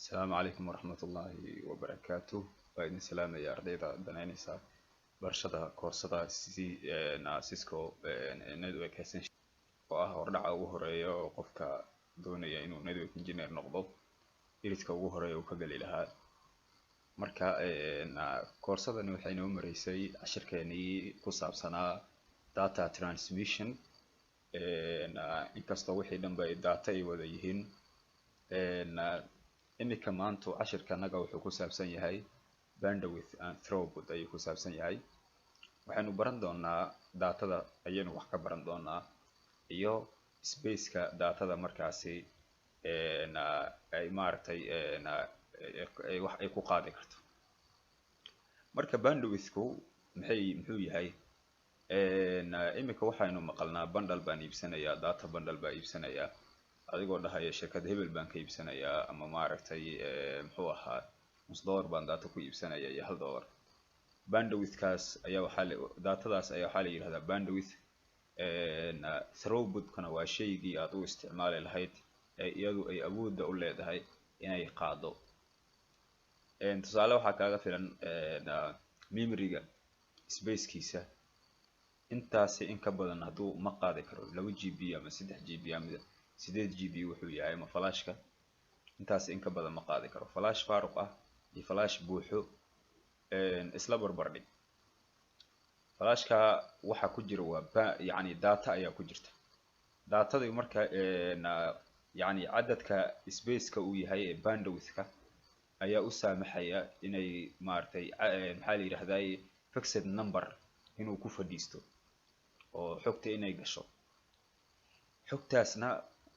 Asalaamu calaykum waraxmatullaahi wabarakaatuh. Waa idin salaamaya ardayda danaynaysa barashada koorsada Cisco Network Essentials, oo ah hordhaca ugu horeeya oo qofka doonaya inuu network engineer noqdo iridka ugu horeeya uu ka geli lahaa. Marka koorsadani waxay inoo mareysay cashirkeenii ku saabsanaa data transmission. Inkastoo wixii dhanba ay data ay wada yihiin, iminka maanta cashirkanaga wuxuu ku saabsan yahay bandwidth and throughput ayuu ku saabsan yahay. Waxaynu baran doonaa datada ayaynu wax ka baran doonaa iyo spaceka datada markaasi ay maaragtay wax ay ku qaadi karto. Marka bandwidthku muxuu yahay? Iminka waxaynu maqalnaa bundle baan iibsanayaa, data bundle baa iibsanayaa, adigoo dhahaya shirkad hebel baan ka iibsanayaa, ama maaragtay muxuu ahaa $0.5 baan data ku iibsanaya iyo $1. Bandwidthkaas ayaa waxaa la datadaas ayaa waxaa la yidhahdaa bandwidth. Throughputkana waa shaygii aad u isticmaali lahayd ee iyadu ay awoodda u leedahay inay qaado. Tusaale waxaa kaaga filan memoryga spacekiisa, intaasi in ka badan hadduu ma qaadi karo, 2 GB ama 3 GB ama 8 GB wuxuu yahay, ama flashka intaasi in ka badan ma qaadi karo. Flash faaruq ah iyo flash buuxo isla barbar dhig. Flashka waxa ku jira waa yacni data ayaa ku jirta. Datadii marka yacni cadadka spaceka uu yahay ee bandwidthka ayaa u saamaxaya inay maaragtay maxaa la yidhahdaa fixed number inuu ku fadhiisto oo xogta inay gasho. Xogtaasna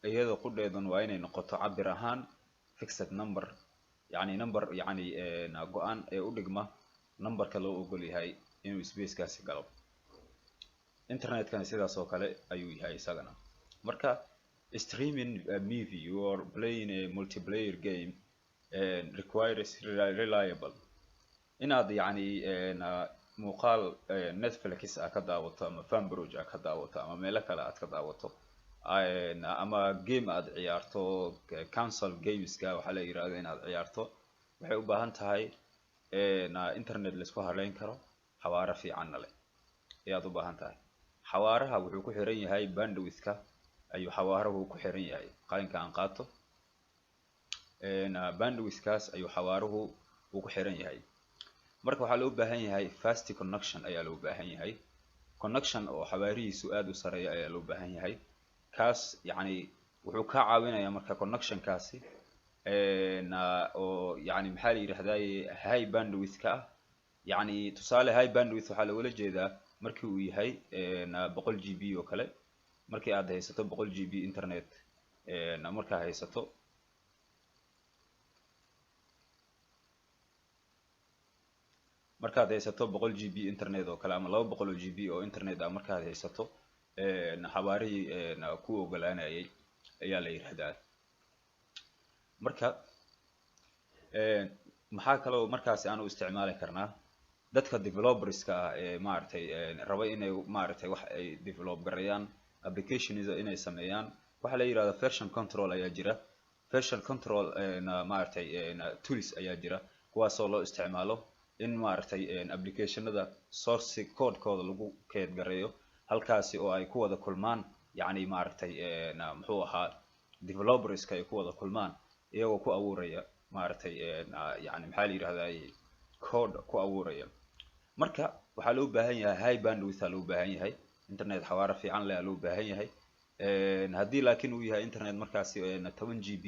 iyada qudheedan waa inay noqoto cabir ahaan fixed number, yacni number yacni go-aan ee u dhigma numberka loo ogol yahay inuu spacekaasi galo. Internetkana sidaas oo kale ayuu yahay isagana. Marka streaming a movie or playing a multiplayer game requires reliable inaad yacni muuqaal Netflix ah ka daawato ama Fanbroge ah ka daawato ama meelo kale aad ka daawato ama game aad ciyaarto, console gameska waxaa la yirahda inaad ciyaarto, waxay u baahan tahay internet laisku haleyn karo, xawaaro fiicanna leh ayaad u baahan tahay. Xawaaraha wuxuu ku xiran yahay bandwidthka ayuu xawaaruhu ku xiran yahay. Qalinka aan qaato, bandwidthkaas ayuu xawaaruhu uu ku xiran yahay. Marka waxaa loo baahan yahay fast connection ayaa loo baahan yahay, connection oo xawaarihiisu aada u sareeya ayaa loo baahan yahay. Kaas yacni wuxuu kaa caawinayaa marka connectionkaasi oo yacni maxaa la yidhahdaye high bandwidth-ka ah. Yacni tusaale high bandwidth waxaa loogala jeedaa markii uu yahay 100 GB oo kale. Markii aad haysato 100 GB internet markaa haysato, markaad haysato 100 GB internet oo kale ama 200 GB oo internet ah markaad haysato, xawaarihii ku ogolaanayay ayaa la yidhahdaa. Marka maxaa kaloo markaasi aan u isticmaali karnaa? Dadka developerska ah ee maaragtay raba inay maaragtay wax ay develop gareeyaan, applications inay sameeyaan, waxaa la yidhahdaa version control ayaa jira. Version control maaragtay tools ayaa jira, kuwaasoo loo isticmaalo in maaragtay applicationada source codekooda lagu keed gareeyo halkaasi oo ay ku wada kulmaan, yacni maaragtay muxuu ahaa developerska ay ku wada kulmaan iyagoo ku abuuraya maaragtay yani maxaa la yidhahdaa code ku abuuraya. Marka waxaa loo baahan yahay high bandwidth aa loo baahan yahay, internet xawaaro fiican leh aa loo baahan yahay. Haddii laakiin uu yahay internet markaasi 10 GB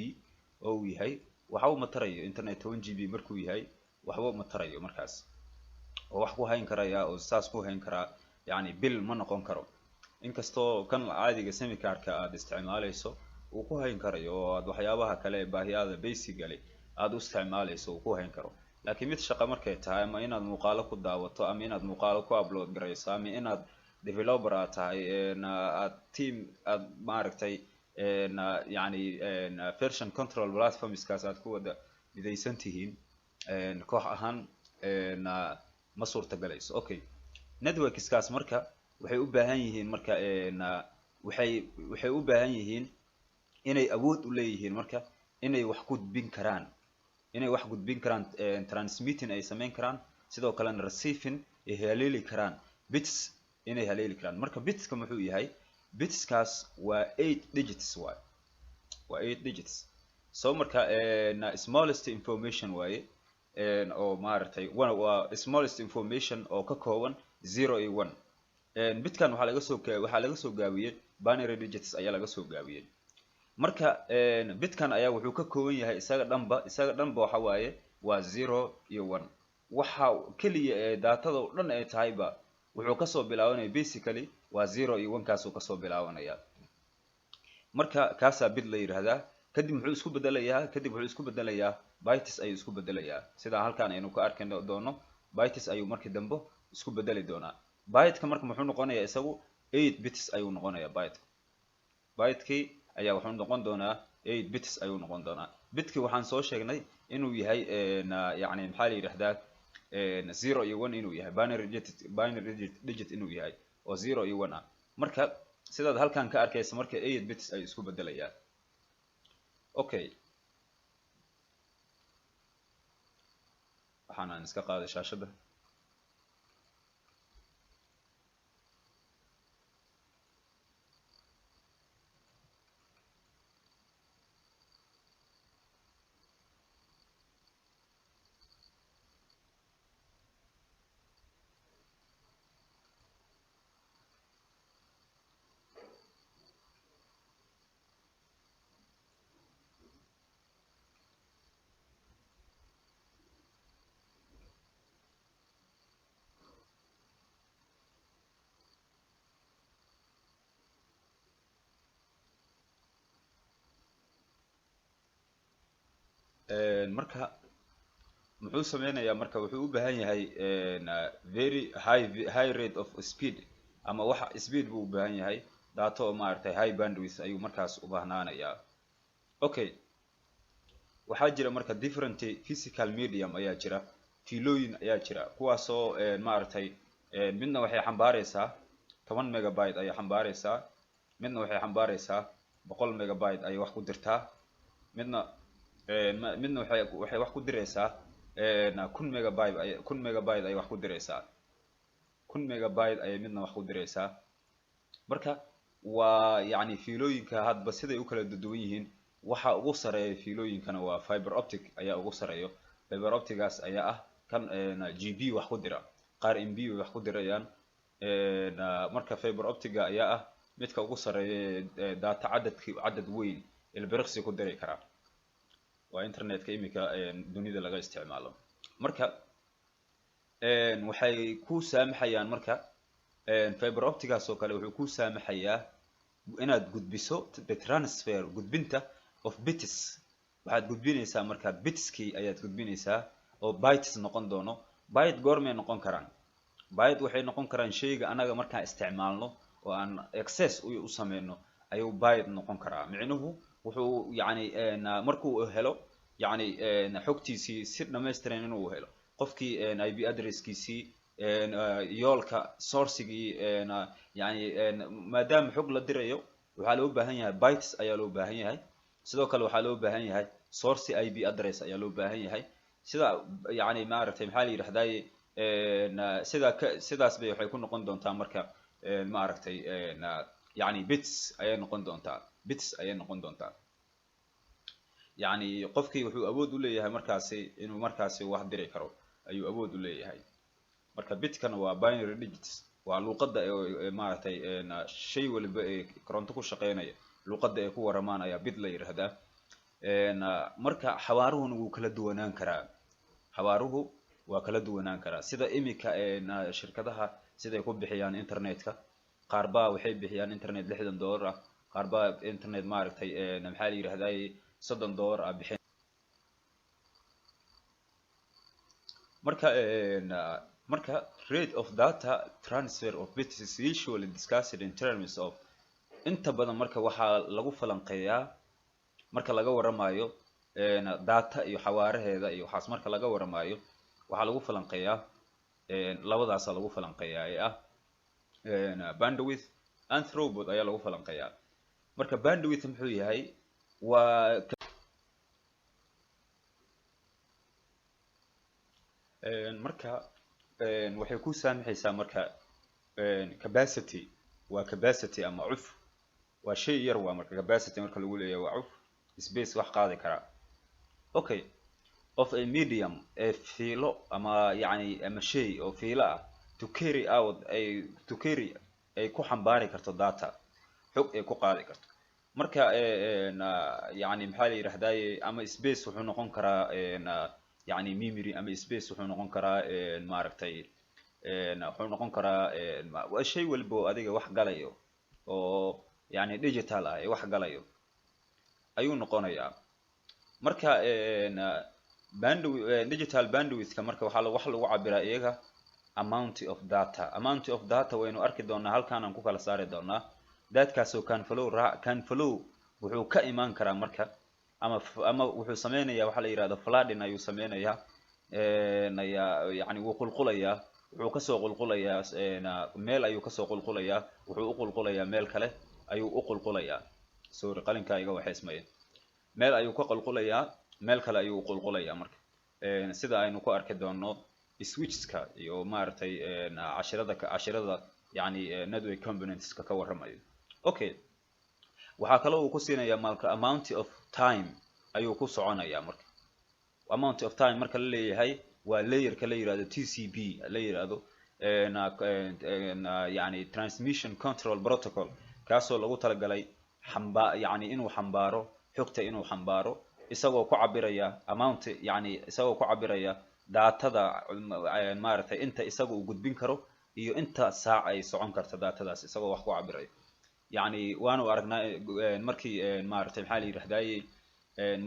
oo uu yahay, waxa uu matarayo internet 10 GB markuu yahay waxba uma tarayo markaas, oo wax ku hayn karaya oo saas ku hayn karaa yacni bil ma noqon karo. Inkastoo kan caadiga semicarka aad isticmaalayso uu ku hayn karayo oo aad waxyaabaha kale ee baahiyaada basically aad u isticmaalayso uu ku hayn karo, laakiin mid shaqa markay tahay ama inaad muuqaalo ku daawato ama inaad muuqaalo ku upload garayso ama inaad developer aad tahay, aad team aad maaragtay yacni version control platformskaas aad ku wada midaysan tihiin koox ahaan, ma suurtagalayso. Okay, networkskaas marka waxay u baahan yihiin, marka waxay u baahan yihiin inay awood u leeyihiin marka inay wax gudbin karaan. Inay wax gudbin karaan, transmitting ay sameyn karaan, sidoo kalena receiving ay haleeli karaan, bits inay haleeli karaan. Marka bitska muxuu yahay? Bitskaas waa eight digits waay, waa eight digits. So marka smallest information waaye oo maaragtay waa smallest information oo ka kooban zero iyo one. Bitkan waxaa laga soo gaabiyey binary digits ayaa laga soo gaabiyey. Marka bitkan ayaa wuxuu ka kooban yahay isaga dhanba waxa waaye waa zero iyo one. Waxa keliya ee datada oo dhan ay tahayba wuxuu kasoo bilaabanaya basically waa zero iyo one, kaasuu kasoo bilaabanaya. Marka kaasaa bit la yidhaahdaa. Kadib muxuu isku bedelayaa? Kadib wuxuu isku bedelayaa bytes ayuu isku bedelayaa, sidaa halkaan aynu ka arki doono. Bytes ayuu markii dambe isku bedeli doonaa. Byteka marka muxuu noqonayaa isagu? Eight bits ayuu noqonayaa byteka. Bytekii ayaa wuxuu noqon doonaa eight bits ayuu noqon doonaa. Bitkii waxaan soo sheegnay inuu yahay, yani maxaa la yidhahdaa, zero iyo one inuu yahay, binary digit inuu yahay oo zero iyo one ah. Marka sidaad halkan ka arkaysa, marka eight bits ayuu isku bedelayaa. Okay, waxaan aan iska qaaday shaashadda. Marka muxuu sameynayaa? Marka wuxuu u baahan yahay very high rate of speed, ama wax speed buu u baahan yahay, data oo maaragtay high bandwidth ayuu markaas u baahnaanayaa. Okay, waxaa jira marka different physical medium ayaa jira, fiilooyin ayaa jira, kuwaasoo maaragtay midna waxay xambaareysaa 10 megabyte ayay xambaareysaa, midna waxay xambaareysaa 100 megabyte ayay wax ku dirtaa, midna waxay wax ku direysaa 1000 megabyte ay 1000 megabyte ayay wax ku direysaa, 1000 megabyte ayay midna wax ku direysaa. Marka waa yacni fiilooyinka hadba siday u kala duwan yihiin. Waxa ugu sareeya fiilooyinkana waa fiber optic ayaa ugu sareeyo. Fiber optigaas ayaa ah kan GB wax ku dira, qaar MB way wax ku dirayaan. Marka fiber optiga ayaa ah midka ugu sareeya ee data cadadki cadad weyn ilbiriqsi ku diri karaa. Waa internetka imika dunida laga isticmaalo. Marka waxay ku saamaxayaan, marka fiber optigaas oo kale wuxuu ku saamaxayaa inaad gudbiso the transfer, gudbinta of bits. Waxaad gudbinaysaa marka bitskii ayaad gudbinaysaa oo bytes noqon doono. Byte goormay noqon karaan? Byte waxay noqon karaan shayga anaga markaan isticmaalno oo aan access u sameyno ayuu byte noqon karaa. Micnuhu wuxuu yani markuu helo yani xogtiisii si dhamaystiran inuu helo qofkii, IP addresskiisii, yoolka, sourcigii, yani maadaama xog la dirayo waxaa loo baahan yahay bytes ayaa loo baahan yahay. Sidoo kale waxaa loo baahan yahay source IP address ayaa loo baahan yahay. Sida yani maaragtay maxaa la yidhahdaye, sida ka sidaas bay waxay ku noqon doontaa marka maaragtay yani bits ayay noqon doontaa, bits ayay noqon doontaa. Yani qofkii wuxuu awood u leeyahay markaasi inuu markaasi wax diri karo ayuu awood u leeyahay. Marka bitkana waa binary digits, waa luuqadda ee maaragtay shay waliba ee koronto ku shaqeynaya luuqadda ay ku waramaan ayaa bit la yidhaahdaa. Marka xawaaruhuna wuu kala duwanaan karaa, xawaaruhu waa kala duwanaan karaa. Sida imika shirkadaha siday ku bixiyaan internetka, qaar baa waxay bixiyaan internet $60 ah, qaar baa internet maaragtay maxaa la yidhahdaye $30 ah bixin. Marka rate of data transfer of bits is usually discussed in terms of, inta badan marka waxaa lagu falanqeeyaa marka laga waramayo data iyo xawaaraheeda iyo waxaas, marka laga waramayo waxaa lagu falanqeeyaa labadaasa lagu falanqeeyaa ee ah bandwidth and throughput ayaa lagu falanqeeyaa. Marka bandwidth muxuu yahay? Waa Marka waxay ku saamaxaysaa marka capacity waa capacity ama cuf, waa shay yar. Waa marka capacity marka lagu leeyahay waa cuf space wax qaadi karaa, okay, of a medium ee fiilo ama yani ama shay oo fiilo ah to carry out ay to carry ay ku xambaari karto data, xog ay ku qaadi karto. Marka yani maxaa la yidhahdaye, ama space wuxuu noqon karaa yani memory, ama space wuxuu noqon karaa maaragtay, wuxuu noqon karaa waa shay walba oo adiga wax galayo oo yani digital ah ee wax galayo ayuu noqonayaa. Marka bandwidth, digital bandwidthka marka waxaa wax lagu cabiraa iyaga amount of data. Amount of data waynu arki doonaa, halkaan aan ku kala saari doonaa. Datakaasoo can flow can flow wuxuu ka imaan karaa marka ama wuxuu sameynayaa waxaa la yihahdo flooding ayuu sameynayaa, yani wuu qulqulayaa, wuxuu kasoo qulqulayaa meel ayuu kasoo qulqulayaa, wuxuu u qulqulayaa meel kale ayuu u qulqulayaa. Sorry, qalinkaa iga waxaysmaya. Meel ayuu ka qulqulayaa, meel kale ayuu u qulqulayaa. Marka sida aynu ku arki doono switchka iyo maaragtay cashirada yani network componentska ka warramayo. Okay, waxaa kaloo uu ku siinayaa marka amount of time ayuu ku soconayaa. Marka amount of time marka la leeyahay waa layerka la yihahdo TCP la yihahdo, yani transmission control protocol, kaasoo lagu talagalay xamba yani inuu xambaaro xogta, inuu xambaaro isagoo ku cabiraya amount, yani isagoo ku cabiraya datada maaragtay inta isaga uu gudbin karo iyo inta saac ay socon karto datadaas, isagoo wax ku cabirayo. Yani waanu aragnaa markii maaragtay maxaa la yidhahdaye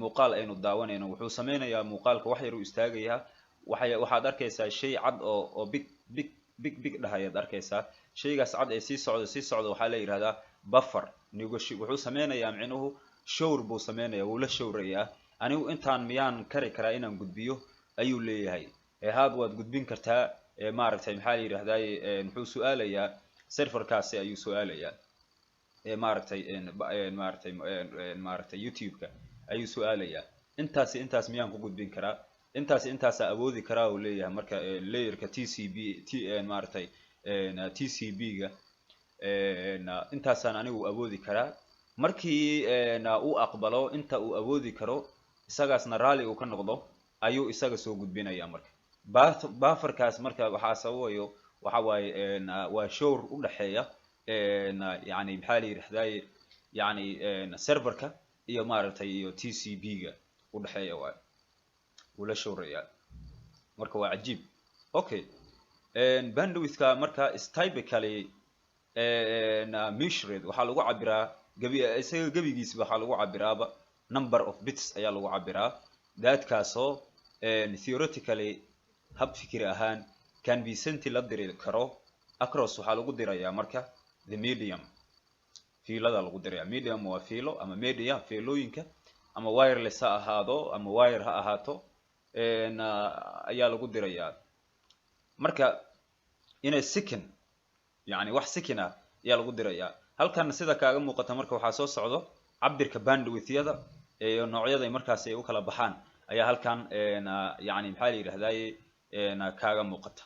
muuqaal aynu daawanayno, wuxuu sameynayaa muuqaalka wax yar uu istaagayaa, waxay waxaad arkaysaa shay cad oo big big big big dhahayaad arkaysaa. Shaygaas cad ee sii socda sii socda waxaa la yidhahdaa buffer negoshi. Wuxuu sameynayaa micnuhu showr buu sameynaya, wuu la showrayaa. Anigu intaan miyaan kari karaa inaan gudbiyo ayuu leeyahay. Haad waad gudbin kartaa, maaragtay maxaa la yidhahdaye, muxuu su-aalayaa serverkaasi ayuu su-aalayaa, maaragtay YouTube-ka ayuu su-aalayaa, intaasi intaas miyaan ku gudbin karaa, intaasi intaasaa awoodi karaa uu leeyahay. Marka layerka TCP t maaragtay TCP ga intaasaan anigu awoodi karaa. Markii uu aqbalo inta uu awoodi karo, isagaasna raalli uu ka noqdo, ayuu isaga soo gudbinaya. Marka bufferkaas marka waxaa sababayo waxa waaye waa showr u dhexeeya yani maxaa la yidhahdaye yani serverka iyo maaragtay iyo TCP ga udhexeeya waay, wuu la showrayaa. Marka waa cajiib. Okay, bandwidthka marka is typically measured, waxaa lagu cabiraa gebi isaga gebigiisba waxaa lagu cabiraaba number of bits ayaa lagu cabiraa. Datakaasoo theoretically, hab fikri ahaan, can be sent, la diri karo, across, waxaa lagu dirayaa marka the medium, fiilada lagu diraya. Medium waa fiilo ama media, fiilooyinka ama wireless ha ahaado ama wire ha ahaato ayaa lagu dirayaa. Marka inay second, yani wax second ah ayaa lagu dirayaa. Halkan sida kaaga muuqata marka waxaa soo socdo cabirka bandwidthyada iyo noocyada markaasi ay u kala baxaan ayaa halkan yani maxaa la yidhahdaye kaaga muuqata.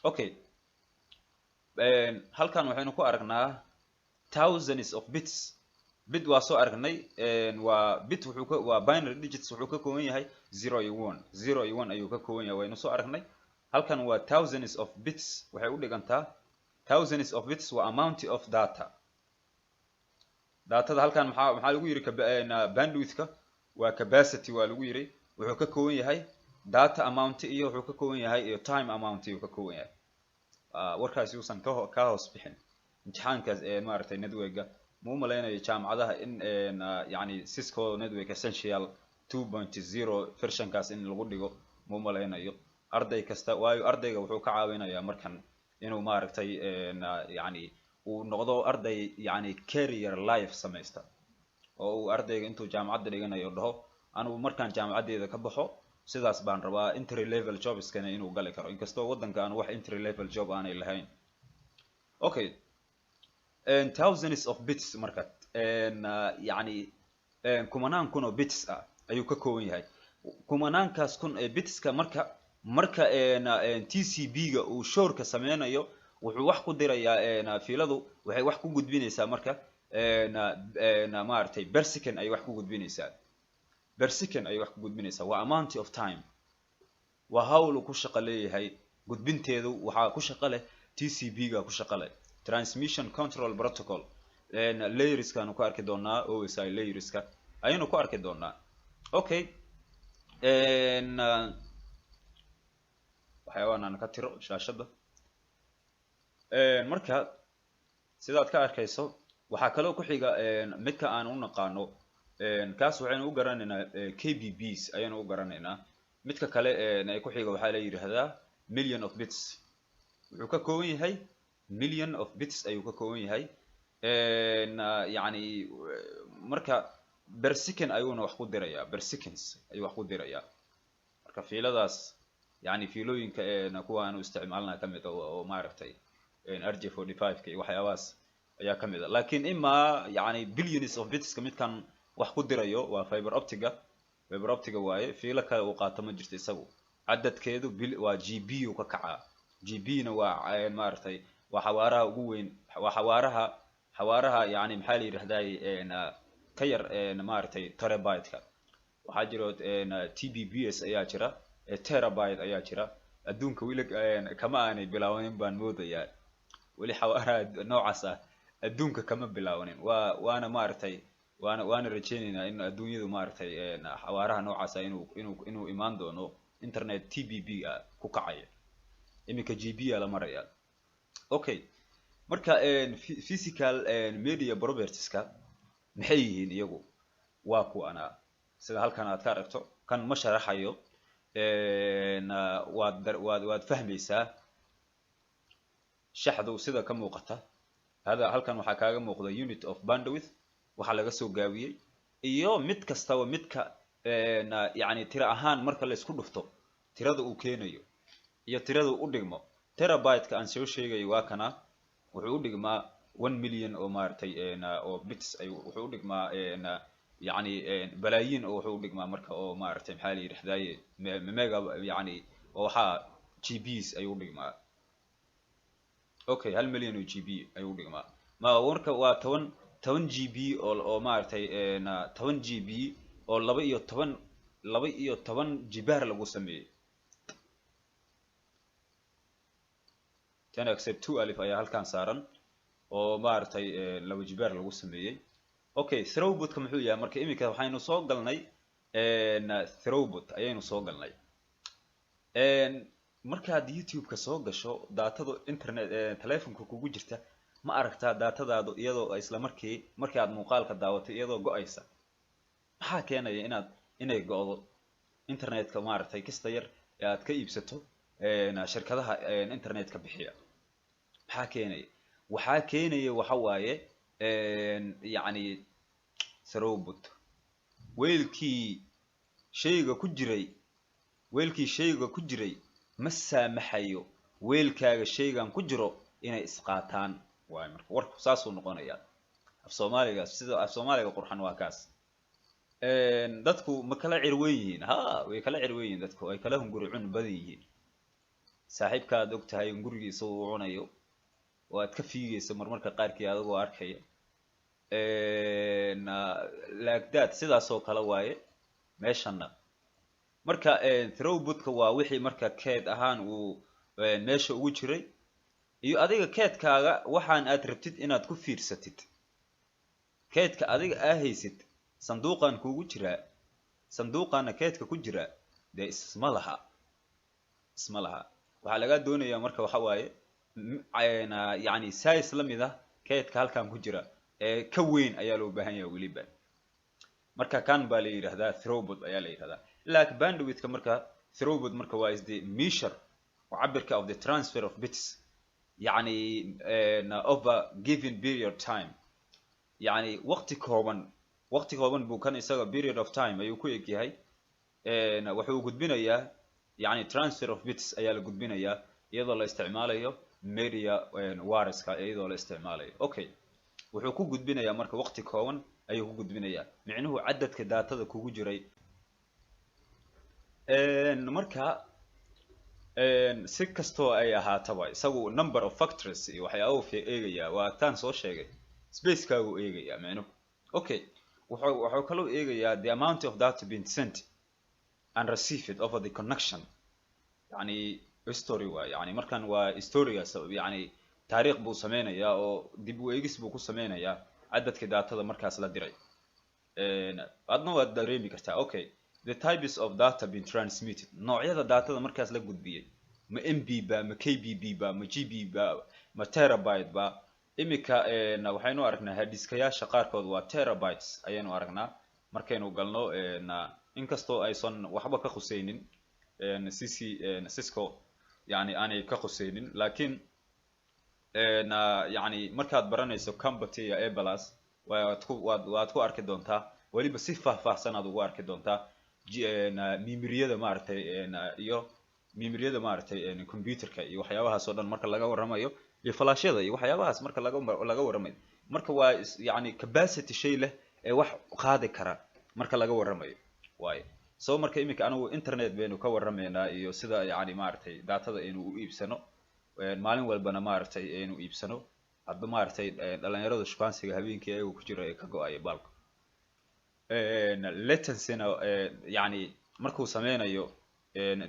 Okay, halkan waxaynu ku aragnaa thousands of bits. Bit waa soo aragnay, waa bit, wuxuu ka waa binary digits, wuxuu ka kooban yahay zero iyo one, zero iyo one ayuu ka kooban yahay, waynu soo aragnay. Halkan waa thousands of bits, waxay u dhigantaa thousands of bits waa amount of data. Datada halkan maxaa lagu yiri? Bandwidthka waa capacity waa lagu yiri, wuxuu ka kooban yahay data amount iyo wuxuu ka kooban yahay iyo time amount ayuu ka kooban yahay. Warkaasi uusan ka hoos bixin imtixaankaas ee maaragtay networka. Ma u malaynayo jaamacadaha in yani Cisco Network Essential 2.0 versionkaas in lagu dhigo, ma u malaynayo arday kasta, waayo ardayga wuxuu ka caawinayaa markan inuu maaragtay yani uu noqdo arday yani career life samaysta, oo uu ardayga intuu jaamacadda dhiganayo dhaho anigu markaan jaamacaddeeda ka baxo sidaas baan rabaa, entry level jobskana inuu gali karo, inkastoo waddanka aan wax entry level job aanay lahayn. Okay, thousands of bits marka yani kumanaan kun oo bits ah ayuu ka kooban yahay. Kumanaankaas kun ee bitska marka Marka TCP ga uu shoorka sameynayo, wuxuu wax ku dirayaa, fiiladu waxay wax ku gudbinaysaa marka, maaragtay, per second ayay wax ku gudbinaysaa, per second ayay wax ku gudbinaysaa. Waa amount of time, waa hawl uu ku shaqo leeyahay. Gudbinteedu waxaa ku shaqo leh TCP ga ku shaqo leh, Transmission Control Protocol. Layerskaanu ku arki doonaa, OSI layerska ayaynu ku arki doonaa. Okay, waxyaabaan aan ka tiro shaashadda. Marka sidaad ka arkayso, waxaa kaloo ku xiga midka aan u naqaano, kaas waxaynu u garanaynaa kbps ayaynu u garanaynaa. Midka kale ee ku xiga waxaa la yidhaahdaa million of bits. Wuxuu ka kooban yahay million of bits ayuu ka kooban yahay. Yani marka per second ayuuna wax ku dirayaa, per seconds ayuu wax ku dirayaa. Marka fiiladaas, yani fiilooyinka kuwa aanu isticmaalna kamid a oo maaragtay RJ45 ka iyo waxyaabahaas ayaa kamid a. Laakiin imaa yani billions of bitska midkan wax ku dirayo waa fiber opticga, fiber opticga waaye. Fiilo kale uu qaato ma jirto isagu. Cadadkeedu waa GB uu ka kacaa. GB na waa, maaragtay, waa xawaaraha ugu weyn, waa xawaaraha yani maxaa la yidhahday, ka yar, maaragtay, terabyte-ka. Waxaa jiro Tbps ayaa jira, terabyte ayaa jira. Adduunka weli kama aanay bilaabanin baan moodayaa, weli xawaaraha noocaas ah adduunka kama bilaabanin. Waana maaragtay, waana rajeyneynaa in adduunyadu, maaragtay, xawaaraha noocaas ah inuu imaan doono, internet Tbb ah ku kacaya. Iminka GB a la maraya. Okay, marka physical media propertieska maxay yihiin iyagu? Waa kuwana, sida halkan aad ka aragto. Kan ma sharaxayo, waad fahmaysaa shaxdu sida ka muuqata. Hada halkan waxaa kaaga muuqda unit of bandwidth, waxaa laga soo gaabiyey, iyo mid kastaba midka yani tira ahaan marka la isku dhufto tirada uu keenayo iyo tirada u dhigmo. Terabyte-ka aan soo sheegayo waa kana, wuxuu u dhigmaa 1 million oo, maaragtay, oo bits ayuu wuxuu u dhigmaa, yani balaayiin oo wuxuu u dhigmaa marka oo, maaragtay, maxaa la yidhahdaye, mega, yani oo waxaa GBs ayuu u dhigmaa. Okay, 1 milyan oo GB ayuu u dhigmaa. Ma marka waa toban GB oo, maaragtay, 10 GB oo 12 jibaar lagu sameeyey. 10 except 12 ayaa halkan saaran oo, maaragtay, laba jibaar lagu sameeyey. Okay, throughputka muxuu yahay? Marka iminka waxaynu soo galnay throughput ayaynu soo galnay. Markaad YouTube-ka soo gasho, daatada internet telefonka kugu jirta, ma aragtaa daatadaadu iyadoo isla markii markii aad muuqaalka daawato iyadoo go-aysa? Maxaa keenaya inay go-do internetka, maaragtay, kista yar ee aad ka iibsato shirkadaha internetka bixiya? Maxaa keenaya? Waxaa keenaya waxa waaye, yacni, throughput. Weelkii shayga ku jiray, weelkii shayga ku jiray ma saamaxayo weelkaaga shaygan ku jiro inay isqaataan waay. Marka warku saasuu noqonayaa af Soomaaliga, sida af Soomaaliga qurxan waa kaas. Dadku ma kala cirwen yihiin? Ha, way kala cirwen yihiin dadku, ay kala hunguri cun badan yihiin. Saaxiibkaad og tahay hungurigiisa uu cunayo oo aad ka fiigayso marmarka qaarkii adigoo arkaya laagdaad, sidaas oo kale waaye meeshana. Marka throughputka waa wixii marka keed ahaan uu meesha ugu jiray iyo adiga keedkaaga waxaan aad rabtid inaad ku fiirsatid. Keedka adiga aa haysid sanduuqan kugu jiraa, sanduuqana keedka ku jira dee isma laha, isma laha. Waxaa lagaa doonayaa marka waxa waaye, yani size la mid ah keedka halkan ku jira ee ka weyn ayaa loo baahan yahay weliba. Marka kan baa la yidhahdaa throughput ayaa la yidhahdaa. Laakiin bandwidthka marka, throughput marka waa is the measure, waa cabirka, of the transfer of bits, yani over given period time, yani waqti kooban, waqti kooban buu kan isaga period of time ayuu ku eg yahay. Wuxuu gudbinayaa, yani transfer of bits ayaa la gudbinayaa iyadoo la isticmaalayo media wireska, iyadoo la isticmaalayo. Okay, wuxuu ku gudbinayaa marka waqti kooban ayuu ku gudbinayaa, micnuhu cadadka daatada kugu jiray. Marka Si kastoo ay ahaataba, isagu number of factors iyo waxyaabuu eegayaa. Waa taan soo sheegay, spacekaagu eegayaa micnuhu. Okay, wuxuu kaloo eegayaa the amount of data being sent and received over the connection. Yani history waay, yani markan waa historyga, yani taariikh buu sameynayaa oo dib u eegis buu ku sameynayaa cadadka datada markaas la diray. Adna waad dareemi kartaa. Okay, the types of data being transmitted, noocyada datada markaas la gudbiyey, ma MB ba, ma KBB ba, ma GB ba, ma terabyte ba? Imika waxaynu aragnaa hard diskayaasha qaarkood waa terabytes ayaynu aragnaa markaynu galno, inkastoo aysan waxba ka khuseynin cc Cisco, yani aanay ka khuseynin, laakiin yani markaad baranayso CompTIA A plus waad ku arki doontaa, weliba si faahfaahsan aad ugu arki doontaa memoryyada maaragtay iyo memoryyada maaragtay computerka iyo waxyaabahaas oo dhan marka laga warramayo, iyo flashyada iyo waxyaabahaas marka laga warramayo. Marka waa yani capacity shay leh ee wax qaadi kara marka laga warramayo waayo. So marka iminka anigu internet baynu ka warramaynaa iyo sida yani maaragtay datada aynu u iibsano maalin walbana, maaragtay aynu iibsano hadba, maaragtay dhalinyarada shukaansiga habeenkii ayaga ku jira ee ka go-aya baalka. Latencyna yani markuu sameynayo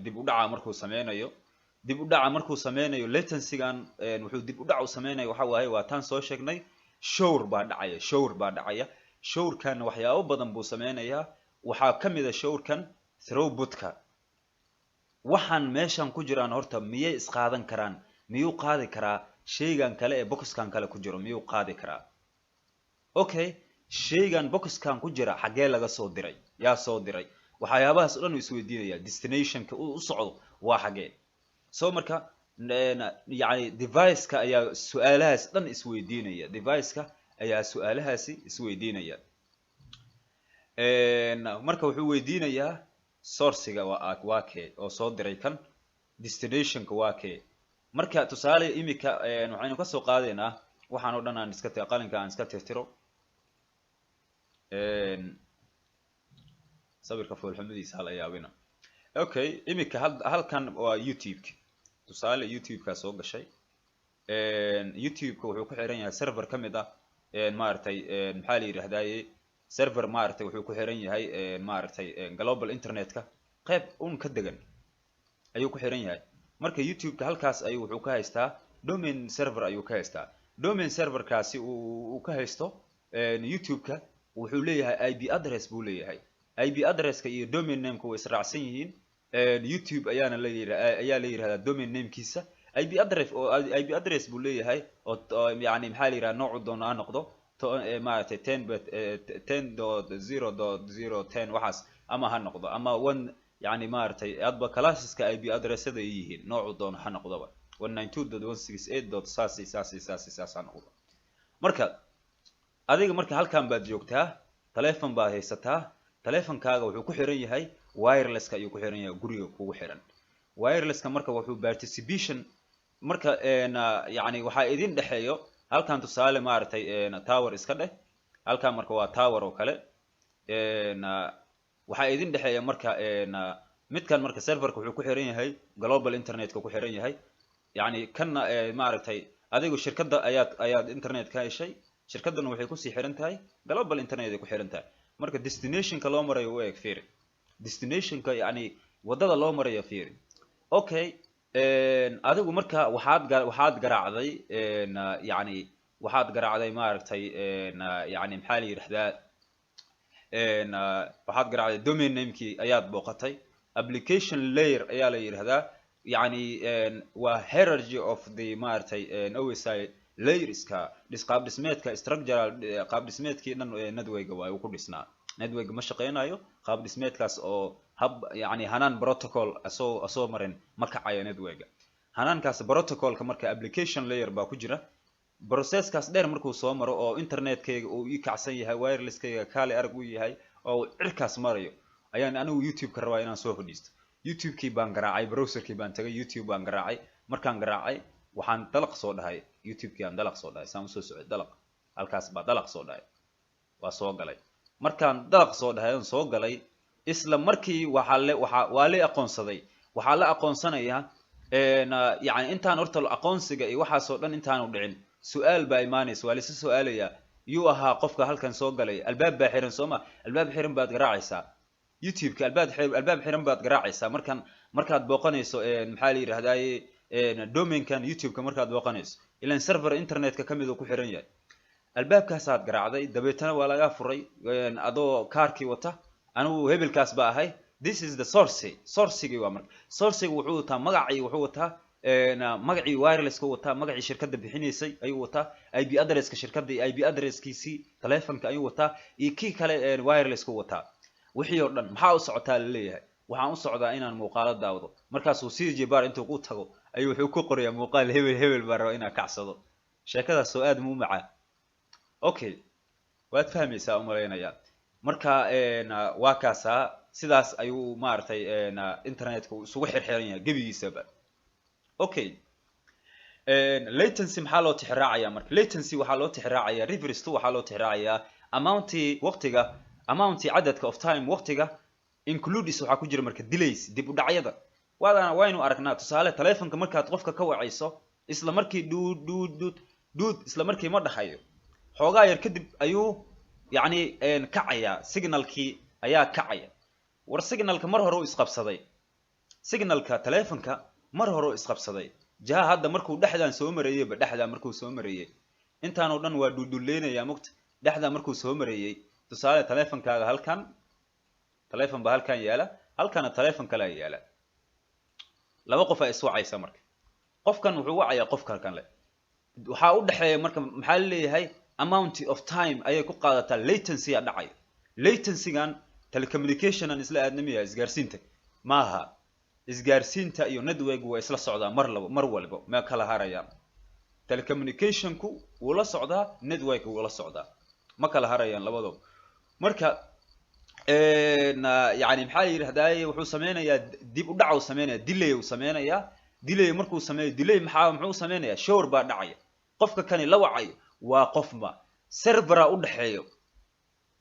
dib u dhaca, markuu sameynayo dib u dhaca, markuu sameynayo latencygan, wuxuu dib u dhac u sameynayo waxa waaye, waa taan soo sheegnay, shower baa dhacaya, shower baa dhacaya. Showerkan waxyaabo badan buu sameynayaa. Waxaa kamid a showerkan throughputka. Waxaan meeshan ku jiraan horta miyay isqaadan karaan? Miyuu qaadi karaa shaygan kale ee boxkan kale ku jiro? Miyuu qaadi karaa? Okay, shaygan boxkan ku jira xaggee laga soo diray? Yaa soo diray? Waxyaabahaas o dhan uu isweydiinaya. Destinationka uu u socdo waa xaggee? So marka yani deviceka ayaa su-aalahaas dhan isweydiinaya, deviceka ayaa su-aalahaasi isweydiinaya. Marka wuxuu weydiinayaa sourcega waa kee oo soo diray kan, destinationka waa kee? Marka tusaale imika waxaynu kasoo qaadaynaa waxaan oo dhan aan iska qalinka aan iska tirtiro, sawirka foolxumadiisa hala yaabina. Okay, imika halkan waa YouTube. Tusaale YouTube-kaa soo gashay. YouTube-ka wuxuu ku xiran yahay server ka mid ah, maaragtay, maxaa la yidhahdaye, server maaragtay wuxuu ku xiran yahay, maaragtay, global internetka qayb un ka degan ayuu ku xiran yahay. Marka YouTube-ka halkaas ayuu wuxuu ka haystaa domain server ayuu ka haystaa. Domain serverkaasi uu ka haysto YouTube-ka wuxuu leeyahay IP address buu leeyahay. IP addresska iyo domain nameka way israacsan yihiin. YouTube ayaana la yira ayaa la yihahdaa domain namekiisa. IP address oo IP address buu leeyahay oo yani maxaa la yidhaha, noocu doono ha noqdo, maaragtay, 10 bit, 10.0.0.10 waxaas ama ha noqdo, ama one, yani maaragtay, adba classeska IP addressada ay yihiin noocu doono ha noqdoba, 192.168 dot saasi saasi saasi saas ha noqdo. Marka adiga marka halkan baad joogtaa, telefon baad haysataa. Telefonkaaga wuxuu ku xiran yahay wirelesska ayuu ku xiran yahay, guriga kugu xiran wirelesska. Marka wuxuu participation marka yani waxaa idin dhexeeyo halkan, tusaale, maaragtay, tower iska dheh halkan. Marka waa tower oo kale. Waxaa idin dhexeeya marka midkan, marka serverka wuxuu ku xiran yahay global internetka ku xiran yahay. Yani kanna, maaragtay, adigu shirkadda ayaad internet ka heshay, shirkaddana waxay kusii xiran tahay global internet ay ku xiran tahay. Marka destinationka loo marayo u eg, fiiri destinationka, yani waddada loo marayo fiiri. Okay, adigu marka waxaad garaacday, yani waxaad garaacday, maaragtay, yani maxaa la yidhahdaa, waxaad garaacday domain namekii ayaad booqatay. Application layer ayaa la yidhahdaa, yani waa hierarchy of the, maaragtay, OSI layerska qaab dhismeedka, structural qaab dhismeedkii dhan networka waa uu ku dhisnaa. Network ma shaqeynayo qaab dhismeedkaas oo hab, yani hanaan protocol asoo marin ma kacayo networka hanaankaas protocolka. Marka application layer baa ku jira. Processkaas dheer markuu soo maro oo internetkayga uu ii kacsan yahay, wirelesskayga kaali arag u yahay oo uu cirkaas marayo, ayaan anigu YouTube-ka rabaa inaan soo fadhiisto. YouTube-kii baan garaacay, browserkii baan tagay, YouTube baan garaacay. Markaan garaacay waxaan dalaq soo dhahay YouTube-kii aan dalaq soo dhahay, saan usoo socday, dalaq halkaas baa dalaq soo dhahay, waa soo galay. Markaan dalaq soo dhahay oon soo galay, isla markii waxaa le waxa waa la aqoonsaday, waxaa la aqoonsanayaa Yani intaan horta aqoonsiga iyo waxaasoo dhan intaanu dhicin, su-aal baa imaanaysa. Waa laisa su-aalayaa: yuu ahaa qofka halkan soo galay? Albaab baa xiran, soo ma? Albaab xiran baad garaacaysaa YouTube-ka, albaab xiran baad garaacaysaa markan markaad booqanayso, maxaa la yidhahdaye, domainkan YouTube-ka markaad booqanayso, ilan server internetka kamid uu ku xiran yahay. Albaabkaasaad garaacday, dabeetana waa lagaa furay adoo kaarkii wata. "Anigu hebelkaas ba ahay." This is the source. Sourcigii waa marka, sourciga wuxuu wataa magacii, wuxuu wataa magacii wirelesska, wataa magacii shirkadda bixinaysay ayuu wataa, IP addresska shirkadda iyo IP addresskiisii telefonka ayuu wataa, iyo kii kale wirelesska wataa, wixii oo dhan. "Maxaa u socotaa?" laleeyahay. "Waxaan u socdaa inaan muuqaalo daawado." Markaasuu CJ bar intuu ku tago ayuu wuxuu ku qorayaa "muuqaal hebel hebel baa raba inaa kacsado." Sheekadaas oo aad mu macaa. Okay, waad fahmaysaa umalaynayaa. Marka waa kaasaa, sidaas ayuu maaragtay internetka uu isugu xirxiran yahay gebigiisaba. Okay, latency maxaa loo tixraacaya marka? Latency waxaa loo tixraacaya, refers to, waxaa loo tixraacayaa amounti waqtiga, amounti cadadka, of time waqtiga, includes waxaa ku jira marka delays, dib u dhacyada. Waadana waynu aragnaa. Tusaale, telefonka markaad qofka ka wacayso, isla markii dhuud dhuud dhuud dhuud isla markii ma dhahayo. Xoogaa yar kadib ayuu yacni kacayaa, signalkii ayaa kacaya. War signalka mar hore u isqabsaday, signalka telefonka mar hore u isqabsaday jaha. Hadda markuu dhexdaan soo marayeyba, dhexdaa markuu soo marayey, intaanoo dhan waa dhuldhulleynayaa mugta. Dhexdaa markuu soo marayey, tusaale, telefonkaaga halkan telefon baa halkan yaala, halkana telefon kalea yaala. Laba qof aa iswacaysa. Marka qofkan wuxuu wacayaa qofka halkan le, waxaa u dhexeeya marka, maxaa laleeyahay, amount of time ayay ku qaadataa. Latency a dhacayo. Latencygan telecommunication aan isla aadnamiya, isgaarsiinta maaha. Isgaarsiinta iyo network waa isla socdaa mar labo, mar walba ma kala harayaan. Telecommunicationku wuu la socdaa, network wuu la socdaa, ma kala harayaan labadooba. Marka yani maxaa la yidhahdaye, wuxuu sameynayaa dib u dhac uu sameynaya, delay uu sameynayaa. Delay markuu sameeyo, delay maxaa, muxuu sameynayaa? Showr baa dhacaya. Qofka kani la wacayo waa qofma servera u dhexeeyo,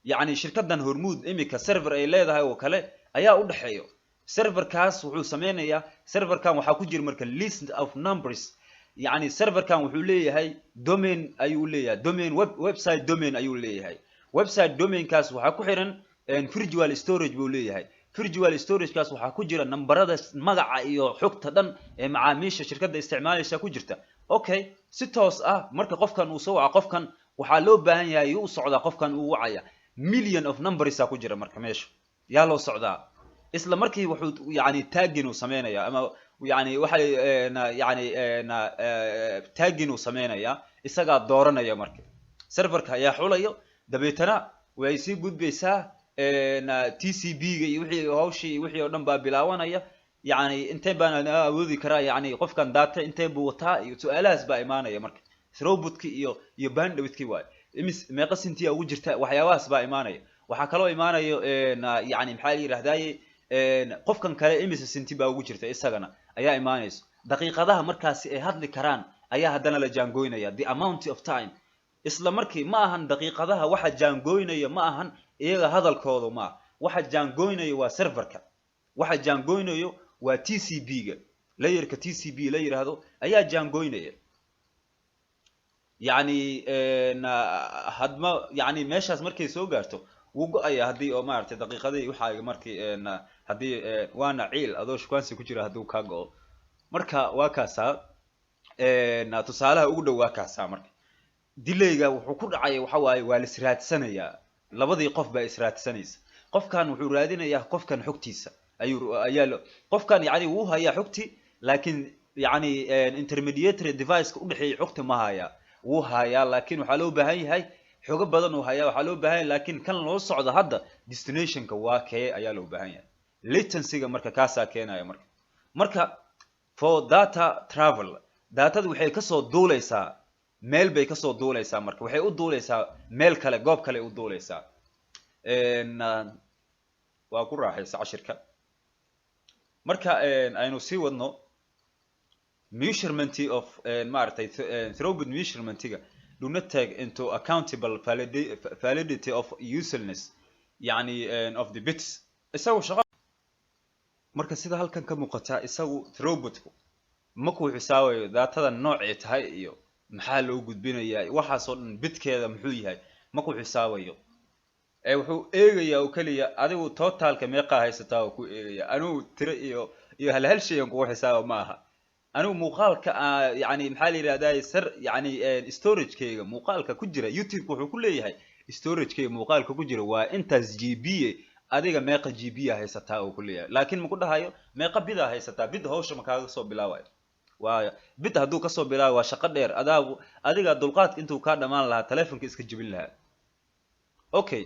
yacni shirkadan Hormuud imika server ay leedahay oo kale ayaa u dhexeeyo. Serverkaas wuxuu sameynayaa, serverkan waxaa ku jira marka list of numbers. Yacni serverkan wuxuu leeyahay domain ayuu leeyahay, domain web, website domain ayuu leeyahay. Website domainkaas waxaa ku xiran virtual storage buu leeyahay. Virtual storagekaas waxaa ku jira nambarada, magaca iyo xogta dhan ee macaamiisha shirkadda isticmaalaysa ku jirta. Okay, si toos ah marka qofkan uu soo waco qofkan, waxaa loo baahan yahay u socdaa qofkan uu wacaya, million of numbersa ku jira. Marka meesha yaa loo socdaa? Isla markii wuxuu yani tagging uu sameynaya, ama yani waxay yani tagging uu sameynaya, isagaa dooranaya. Marka serverka ayaa xulayo, dabeetana way sii gudbaysaa TCP ga iyo wixii hawshii iyo wixii oo dhan baa bilaabanaya. Yani intee baan awoodi karaa? Yani qofkan data intee buu wataa? Iyo su-aalahaas baa imaanaya. Marka throughputka iyo bandwidthki waayo, imis meeqa sintiya ugu jirta, waxyaabahaas baa imaanaya. Waxaa kaloo imaanayo, yani maxaa la yidhahdaye, qofkan kale imise sinti baa ugu jirta isagana ayaa imaanayso. Daqiiqadaha markaasi ay hadli karaan ayaa haddana la jaangoynaya, the amount of time. Isla markii ma ahan daqiiqadaha waxa jaangoynaya, ma ahan iyaga hadalkooda, ma aha. Waxa jaangoynaya waa serverka, waxa jaangoynayo waa TCP ga, layerka TCP la yidhaahdo ayaa jaangoynaya. Yani hadma yani meeshaas markay soo gaarto wuu go-aya. Haddii oo maaragtay daqiiqadii waxaa markii haddii waana ciil adoo shukaansi ku jira hadduu kaa go-o. Marka waa kaasaa tusaalaha ugu dhow, waa kaasaa. Marka delayga wuxuu ku dhacaya waxa waaye waa la israadsanayaa, labadii qof baa israadsanaysa. Qofkan wuxuu raadinayaa qofkan xogtiisa ayuu ayaa qofkan yani wuu hayaa xogti, laakiin yani intermediatory deviceka udhexeeya xogta ma haya. Wuu hayaa, laakiin waxaa loo baahan yahay xogo badan uu hayaa, waxaa loo baahan yahay, laakiin kan loo socdo hadda destinationka waa kee ayaa loo baahan yahay. Latencyga marka kaasaa keenaya. Marka for data travel, datada waxay kasoo duuleysaa meel bay kasoo duuleysaa. Marka waxay u duuleysaa meel kale, goob kale u duuleysaa. Waa ku raaxaysa cashirka. Marka aynu sii wadno measurement of maaragtay throughput measurementga do not take into accountable validity of usefulness, yani of the bits. Isagu shaqo marka sida halkan ka muuqata, isagu throughputku Ma kuu xisaabayo datada noocay tahay iyo maxaa loo gudbinayaa, waxaasoo dhan, bitkeeda muxuu yahay, ma ku xisaabayo. Ee wuxuu eegayaa oo keliya adigu totalka meeqaa haysataa oo ku eegaya. Anigu tiro iyo hal hal shay aan kugu xisaaba ma aha. Anigu muuqaalka, yani maxaa la yidhahdaa, sar yani storagekeyga muuqaalka ku jira YouTube wuxuu ku leeyahay storagekeyga muuqaalka ku jira waa intaas GB, adiga meeqa GB a haysataa oo ku leeyahay. Laakiin maku dhahayo meeqa bit aa haysataa. Bit hawsha ma kaaga soo bilaabayo. Waa bit hadduu kasoo bilaabayo, waa shaqo dheer. Adaa adiga dulqaadka intuu kaa dhamaan lahaa, telefonka iska jebin lahaa. Okay,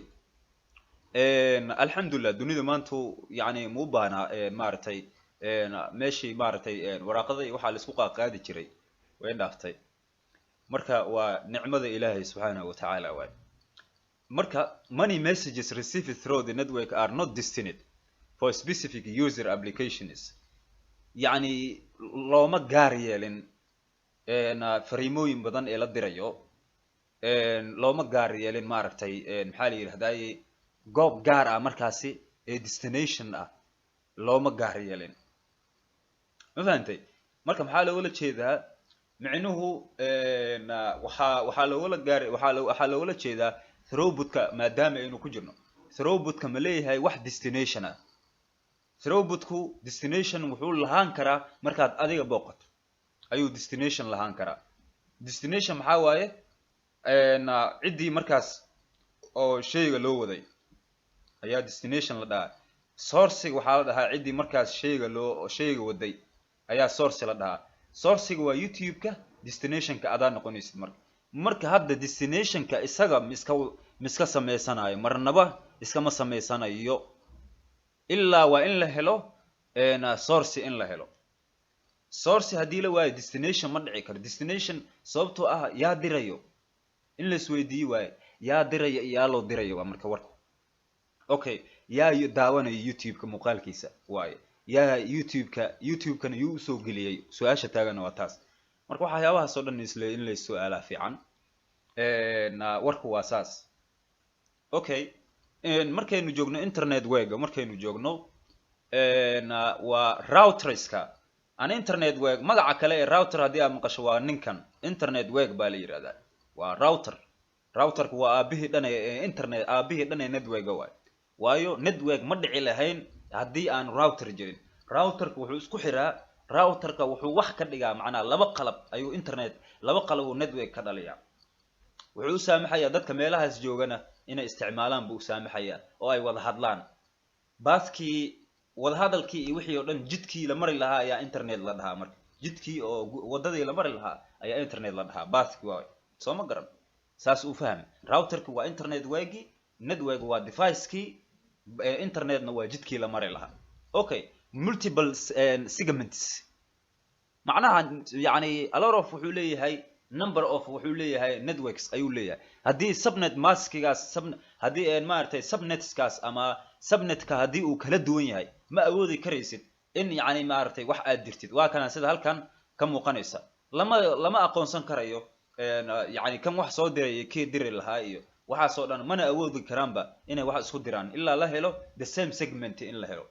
alxamdulilah, dunida maantu yani ma u baahnaa, maaragtay, meeshii, maaragtay, waraaqada waxaa laisku qaaqaadi jiray way dhaaftay. Marka waa nicmada Ilaahay subxaanahu watacaala waay. Marka many messages received through the network are not destined for specific user applications. Yacni looma gaar yeelin fariimooyin badan ee la dirayo, looma gaar yeelin, maaragtay, maxaa la yidhahdaye, goob gaar ah markaasi ee destination ah looma gaar yeelin. Ma fahantay? Marka maxaa loogala jeedaa? Micnuhu waxaa loogala gaar waxaa loogala jeedaa throughputka. Maadaama aynu ku jirno throughputka, ma leeyahay wax destination ah? Throughputku destination wuxuu lahaan karaa markaad adiga booqato ayuu destination lahaan karaa. Destination maxaa waaye? Ciddii markaas oo shayga loo waday ayaa destination la dhahaa. Sourcega waxaa la dhahaa ciddii markaas shayga loo shayga waday ayaa source la dhahaa. Sourcega waa YouTube-ka, destinationka adaa noqonaysid. Marka hadda destinationka isaga miska samaysanayo? Marnaba iskama samaysanayo, ilaa waa in la helo source. In la helo source, haddii la waayo destination ma dhici karo. Destination sababtoo ah yaa dirayo in la isweydiiyi waayo, yaa diraya iyo yaa loo dirayo waa marka warku. Okay, yaa daawanaya YouTube-ka muuqaalkiisa waaye? Yaa YouTube-ka, YouTube-kana yuu usoo geliyey? Su-aasha taaganna waa taas. Marka waxyaabahaas oo dhan isle in la is-su-aalaa fiican. Warku waa saas. Okay, markaynu joogno internet wega, markaynu joogno waa routerska an internet weg. Magaca kale ee router haddii aad maqasho waa ninkan internet weg baa la yidhahdaa, waa router. Routerka waa aabihii dhan ee internet, aabihii dhan ee networka waay. Waayo network ma dhici lahayn haddii aan router jirin. Routerka wuxuu isku xiraa, routerka wuxuu wax ka dhigaa, macnaha laba qalab ayuu internet, laba qalab uu network ka dhaliyaa. Wuxuu u saamaxayaa dadka meelahaas joogana inay isticmaalaan buu u saamaxayaa oo ay wada hadlaan. Baaskii wadahadalkii iyo wixii oo dhan, jidkii la mari lahaa ayaa internet la dhahaa. Marka jidkii oo wadadii la mari lahaa ayaa internet la dhahaa, baaski waay. Soo ma garan? Saas u faham. Routerki waa internet wagi, network waa devicekii, internetna waa jidkii la mari lahaa. Okay, multiple segments, macnaha yani a lot of wuxuu leeyahay, number of wuxuu leeyahay, networks ayuu leeyahay. Haddii subnet maskigaas sub haddii maaragtay subnetskaas ama subnetka haddii uu kala duwan yahay, ma awoodi karaysid in yani maaragtay wax aad dirtid. Waa kana sida halkan ka muuqanaysa, lama aqoonsan karayo yani kan wax soo diray iyo kii diri lahaa iyo waxaasoo dhan, mana awoodi karaanba inay wax isku diraan ilaa la helo the same segment, in la helo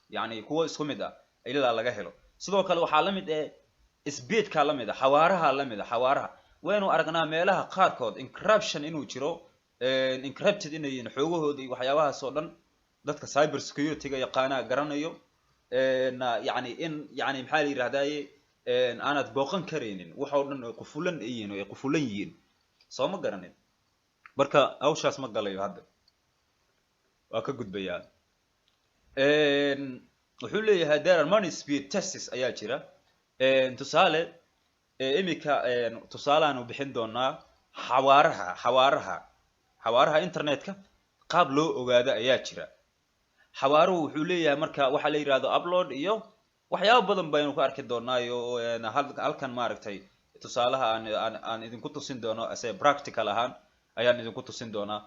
yani kuwo isku mid ah ilaa laga helo. Sidoo kale waxaa la mid eh speedka la mid ah, xawaaraha la mid ah. Xawaaraha waynu aragnaa meelaha qaarkood encryption inuu jiro, encrypted inay yihiin xoogahooda iyo waxyaabahaas oo dhan. Dadka cyber security-ga yaqaanaa garanayo, yani in yani maxaa la yidhahdaye, aanad booqan karaynin wax oo dhan ay qufulan yihiin oo ay qufulan yihiin. Soo ma garanin? Marka hawshaas ma galayo hadda, waa ka gudbayaa. Wuxuu leeyahay there are many speed tests ayaa jira. Tusaale, imika tusaaleaanu bixin doonaa xawaaraha internetka qaab loo ogaado ayaa jira. Xawaaruhu wuxuu leeyahay marka waxaa la yidhahdo upload iyo waxyaabo badan baynu ku arki doonaayo halkan, maaragtay, tusaalaha aan idinku tusin doono ase practical ahaan ayaan idinku tusin doonaa.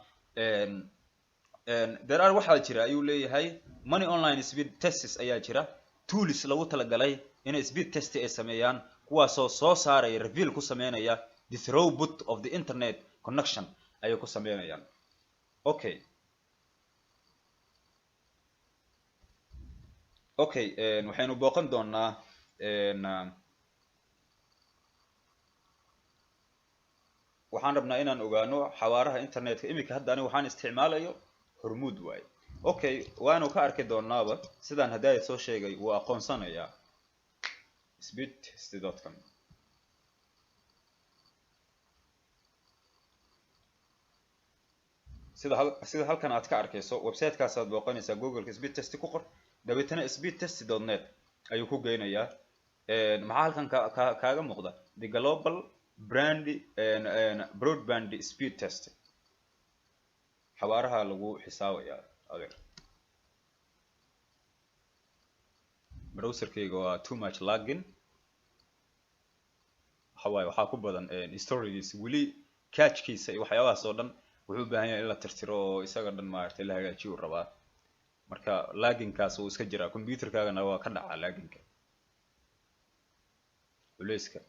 There are, waxaa jira ayuu leeyahay, many online speed tests ayaa jira, tools lagu talagalay inay speed test ay sameeyaan, kuwaasoo soo saaraya, reveal ku sameynaya the throughput of the internet connection ayay ku sameynayaan. Okay, waxaynu booqan doonaa Waxaan rabnaa inaan ogaano xawaaraha internetka. Iminka hadda aniga waxaan isticmaalayo Hormuud waaye. Okay, waanu ka arki doonaaba sidaan haddaaya soo sheegay, wuu aqoonsanayaa speedtest.com. Sida halkan aad ka arkayso, websitekaasaad booqanaysaa, Googleka speed test ku qor, dabeetana speedtest.net ayuu ku geynayaa. Maxaa halkan ka kaaga muuqda? The global brand broadband speed test, xawaaraha lagu xisaabayaa. Adeer, browserkayga waa too much lagging. Waxa waaye, waxaa ku badan storygiisa, weli cachekiisa iyo waxyaabahaas oo dhan. Wuxuu u baahan yahay in la tirtiro oo isaga dhan maaragtay la hagaajiyo uu rabaa. Marka laggingkaas wuu iska jiraa, computerkaagana waa ka dhacaa laggingka culeyska.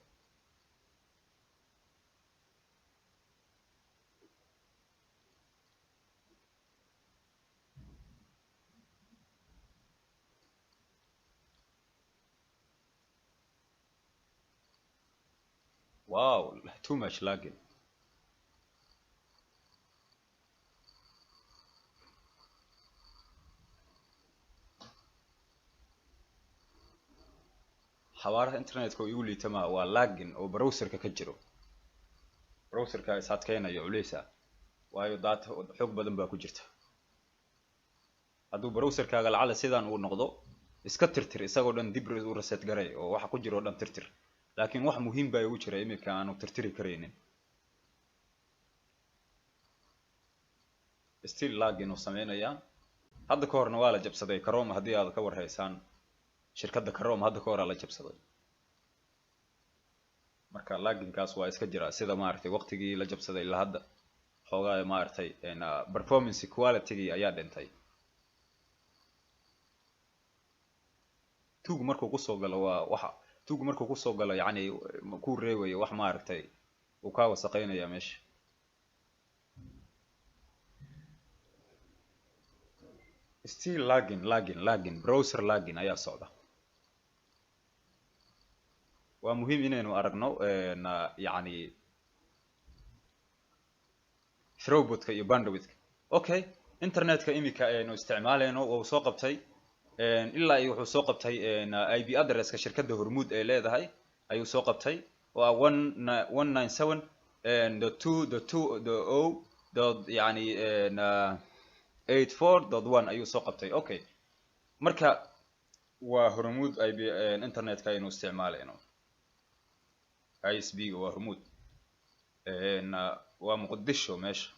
Wow, too much lagging. Xawaaraha internetka oo igu liitama waa lagging oo browserka ka jiro. Browserka is adkeynayo culeysa, waayo data xoog badan baa ku jirta. Hadduu browserkaaga lacala sidaan uu noqdo, iska tirtir isagoo dhan, dib u reset garay oo waxa ku jira oo dhan tirtir. Laakiin wax muhiim baa igu jira iminka aanu tirtiri karaynin. Still lagging uu sameynayaa. Hadda ka horna waa la jabsaday Chrome, haddii aad ka warhaysaan. Shirkadda Chrome hadda ka horaa la jabsaday. Marka laggingkaas waa iska jira. Sida maaragtay waqtigii la jabsaday ilaa hadda xoogaa maaragtay performance qualitygii ayaa dhintay. Tuug markuu kusoo galo, waa waxa tuug markuu kusoo galo, yacni ku reebayo wax maaragtay uu kaa wasaqeynaya meesha. Still lagging, lagging, lagging, browser lagging ayaa socda. Waa muhiim inaynu aragno yacni throughputka iyo bandwidthka. Okay, internetka imika aynu isticmaalayno wuu soo qabtay ilaa iyo wuxuu soo qabtay IP addresska shirkadda Hormuud ay leedahay ayuu soo qabtay, oo ah 197.2.2.0 dot yani 84.1 ayuu soo qabtay. Okay, marka waa Hormuud IP internetka aynu isticmaalayno. ISP ga waa Hormuud, waa Muqdisho meesha.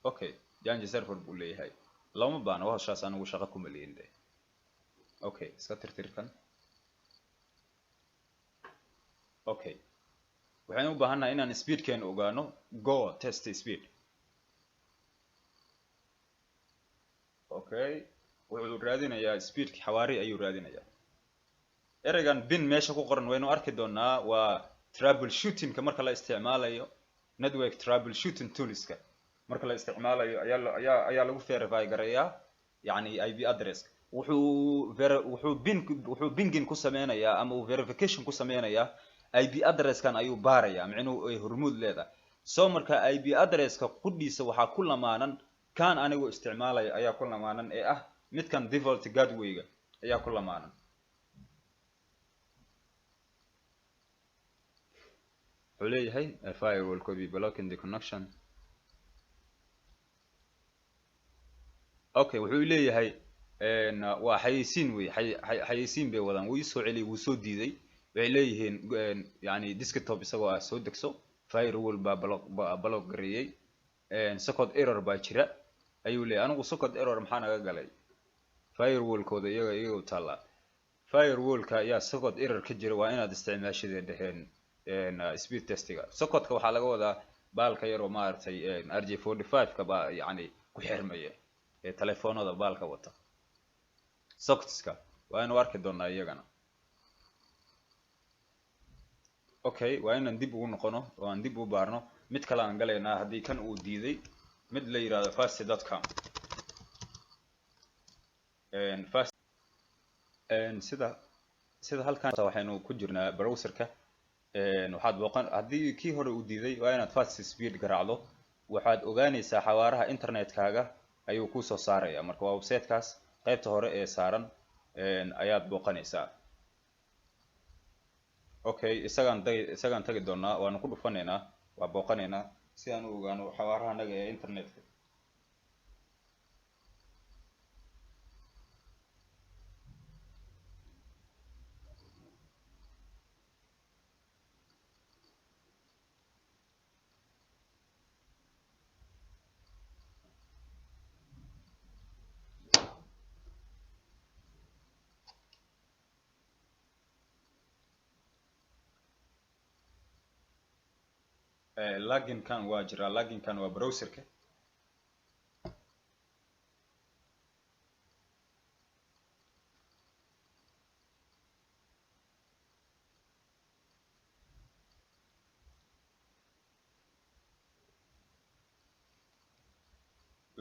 Okay, change server buu leeyahay, looma baahno hawshaas, anigu shaqo kuma lihin de. Okay, iska tirtirkan. Okay, waxaynu u baahannahay inaan speedkeenu ogaano. Go test speed. Okay, wuxuu raadinayaa speedki, xawaari ayuu raadinayaa. Ereygan ping meesha ku qoran waynu arki doonaa, waa trouble shootingka marka la isticmaalayo, network trouble shooting toolska marka la isticmaalayo ayaa lagu verify gareeyaa yani IP address. Wuxuu pinging ku sameynayaa ama uu verification ku sameynayaa IP addresskan ayuu baarayaa, micnuhu ay Hormuud leedahay. So marka IP addresska qudhiisa waxaa ku lamaanan kan anigu isticmaalaya ayaa ku lamaanan, ee ah midkan default gateway-ga ayaa ku lamaanan. Wuxuu leeyahay firewall could be blocking the connection. Okay, wuxuu leeyahay waa xayeysiin wey, xayeysiin bay wadaan. Wuu isoo celiyay, wuu soo diiday. Waxay leeyihiin yani desktop isagoo ah soo degso, firewall baa block gareeyey, socket error baa jira ayuu leeyahay. Anigu socket error maxaa naga galay? Firewallkooda iyaga u taallaa. Firewallka ayaa socket error ka jira, waa inaad isticmaashidee dheheen speed testiga. Socketka waxaa laga wadaa baalka yar oo maaragtay RJ45 ka baa yani ku xirmaya ee telefoonada baalka wata. Socketska waa inu arki doonaa iyagana. Okay, waa inaan dib ugu noqono oo aan dib u baarno. Mid kale aan galaynaa haddii kan uu diiday, mid la yidhahdo fast.com. Fast sida halkan waxaynu ku jirnaa browserka. Waxaad booqan, haddii kii hore uu diiday, waa inaad fast speed garaacdo. Waxaad ogaanaysaa xawaaraha internetkaaga ayuu kusoo saaraya. Marka waa websitekaas qaybta hore ee saaran ayaad booqanaysaa. Okay, isagaan tagi doonaa, waanu ku dhufanaynaa, waa booqanaynaa si aan u ogaano xawaaraha naga ee internetka. Laginkan waa jiraa, laginkan waa browserka.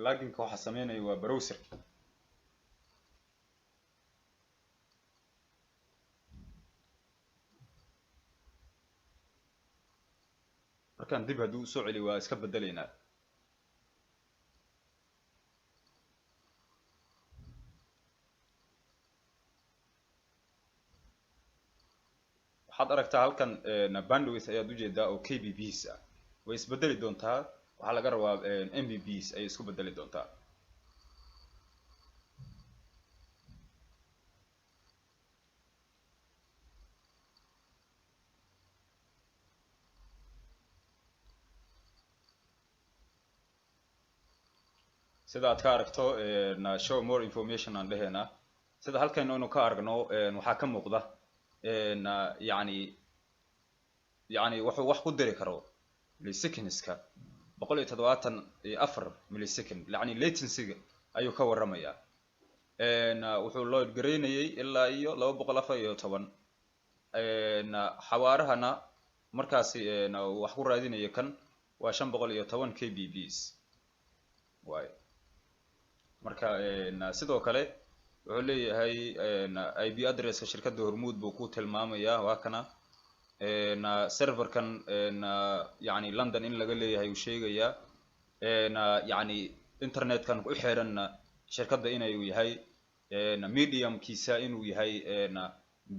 Laginka waxaa sameynaya waa browserka. Markaan dib hadduu usoo celi, waa iska bedelaynaa. Waxaad aragtaa halkan bandwidth ayaad ujeedaa oo kbps ah. Way isbedeli doontaa, waxaa laga rabaa mbps ayay isku bedeli doontaa. Sida aad ka aragto, show more information aan dhehaynaa. Sida halkan aynu ka aragno, waxaa ka muuqda yani wuxuu wax ku diri karo milliseconds-ka, 174 millisecond, yani latency-ga ayuu ka warramayaa. Wuxuu load gareynayay ilaa iyo 214. Xawaarahana markaasi wax ku raadinaya kan waa 510 kbps waay. Marka sidoo kale wuxuu leeyahay IP addresska shirkadda Hormuud buu ku tilmaamayaa, waa kana. Serverkan yani London in laga leeyahay uu sheegayaa, yani internetkan ku xiranna shirkadda inuu yahay, mediumkiisa inuu yahay,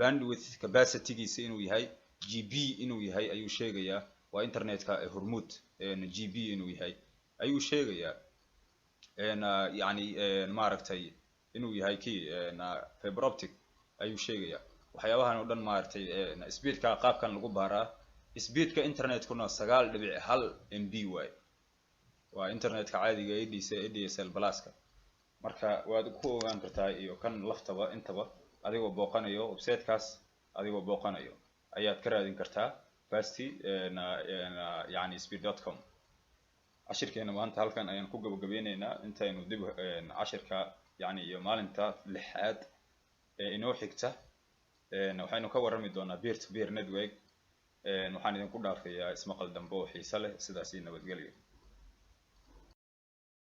bandwidth capacitygiisa inuu yahay GB inuu yahay ayuu sheegayaa. Waa internetka Hormuud GB inuu yahay ayuu sheegayaa, yani maaragtay inuu yahay kii fiber optic ayuu sheegayaa. Waxyaabahan oo dhan maaragtay speedka qaabkan lagu baaraa. Speedka internetkuna 9.1 MB waay, waa internetka caadiga ADC ADSL pluska. Marka waad ku ogaan kartaa iyo kan laftaba intaba adigoo booqanayo websitekaas, adigoo booqanayo ayaad ka raadin kartaa fast yani speed.com. Cashirkeena maanta halkan ayaan ku gabagabeyneynaa. Intaynu dib cashirka yani iyo maalinta lixaad ee inoo xigta, waxaynu ka warrami doonaa peer to peer network. Waxaan idinku dhaafayaa ismaqal dambe oo xiise leh. Sidaasi nabadgelyo.